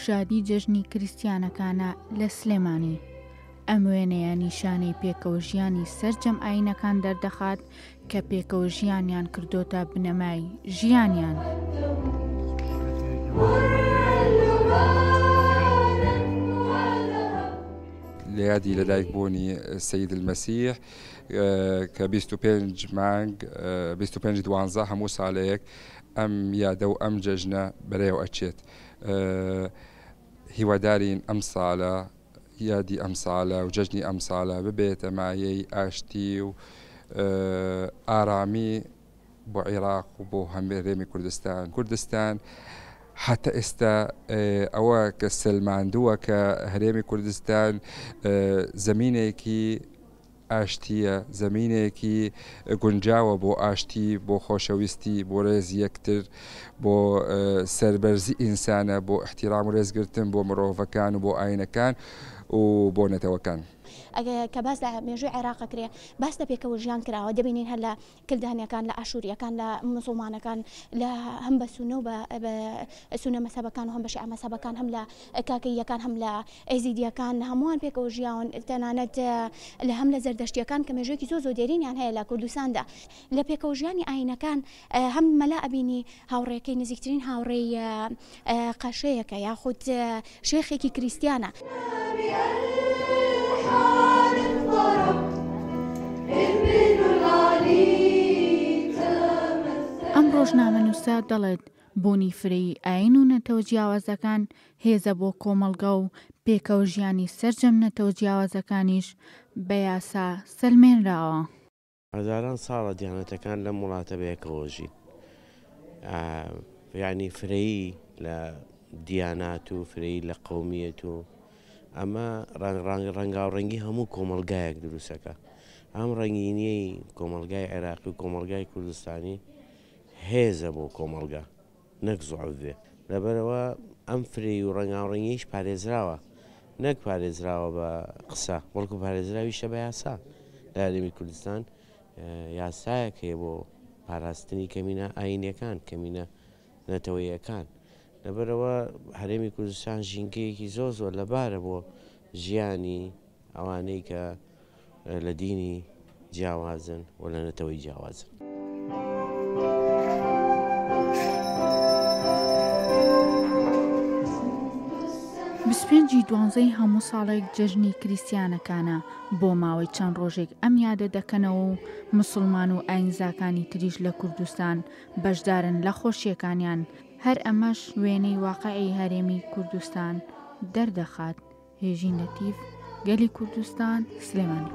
شادی جەژنی کریستیانەکانە لە سلێمانی. ئەم وێنەیە نیشانەی پێکەوەژیانی سەرجەم ئایینەکان دەردەخات کە پێکەوەژیانیان کردۆتە بنەمای ژیانیان. لە یادی لەدایکبوونی سەید المەسیح کە 25 مانگ 25 دوانزە هەموو ساڵەیەک ئەم یادە و ئەم جەژنە بەرێوە ئەچێت. هیوادارین ئەم ساڵە یادی ئەمساڵە و جەژنی ئەمساڵە ببێتە مایەی ئاشتی و ئارامی بۆ عێراق و بۆ هەرێمی کوردستان. کوردستان هەتا ئێستا ئەوە کە سەلماندووە کە هەرێمی کوردستان زەمینێکی ئاشتییە، زەمینێکی گونجاوە بۆ ئاشتی، بۆ خۆشەویستی، بۆ رێزی یەکتر، بۆ سەربەرزی ئینسانە، بۆ ئیحتیرام و رێزگرتن بۆ مرۆڤەکان و بۆ ئاینەکان و بۆ نەتەوەکان. ئەگەر کە باس لە مێژووی عێراق ئەکرێ باس لە پێکەوە ژیان کراوە دەبینین هەر لە کلدانیەکان لە ئاشوریەکان لە موسڵمانەکان لە هەم بە سونە و بە سونە مەسەبەکان و هەم بە شیعە مەسەبەکان هەم لە کاکەییەکان هەم لە ئێزیدیەکان هەمووان پێکەوە ژیاون تەنانەت لە هەم لە زەردەشتیەکان کە مێژوویەکی زۆر زۆر دێرینیان هەیە لە کوردستاندا لە پێکەوە ژیانی ئاینەکان هەم مەلا ئەبینی هاوڕێکەی نزیکترین هاوڕێی قەشەیەکە یاخود شێخێکی کریستیانە. ئەم ڕۆژنامەنووسە دەڵێت، بوونی فرەیی ئایین و نەتەوە جیاوازەکان هێزە بۆ کۆمەڵگە و پێکەوە ژیانی سەرجەم نەتەوە جیاوازەکانیش بە یاسا سەلمێنراوە. هەزاران ساڵە دیانەتەکان لەم وڵاتە بەیەکەوە ژین. یعنی فرەیی لە دیانات و فرەیی لە قەومیەت و ئەمە ڕەنگاوڕەنگی هەموو کۆمەڵگایەک دروستەکە. ئەم ڕەنگینیەی کۆمەڵگای عێراقی و کۆمەڵگای کوردستانی هێزە بۆ کۆمەڵگا نەک زوعف بێ. لەبەرئەوە ئەم فرەیی و ڕەنگاوڕەنگییەیش پارێزراوە، نەک پارێزراوە بە قسە، بەڵکو پارێزراویشە بە یاسا. لە هەرێمی کوردستان یاسایەک هەیە بۆ پاراستنی کەمینە ئایینییەکان، کەمینە نەتەوەییەکان. لەبەرئەوە هەرێمی کوردستان ژینگەیەکی زۆر زۆر لەبارە بۆ ژیانی ئەوانەی کە لە دینی جیاوازن و لە نەتەوەی جیاوازن. 25 ی دوانزەی هەموو ساڵێک جەژنی کریستیانەکانە، بۆ ماوەی چەند ڕۆژێک ئەم یادە دەکەنەوە و موسڵمان و ئاینزاکانی تریش لە کوردستان بەشدارن لە خۆشیەکانیان، هەر ئەمەش وێنەی واقعی هەرێمی کوردستان دەردەخات. هێژین لەتیف، گەلی کوردستان، سلێمانی.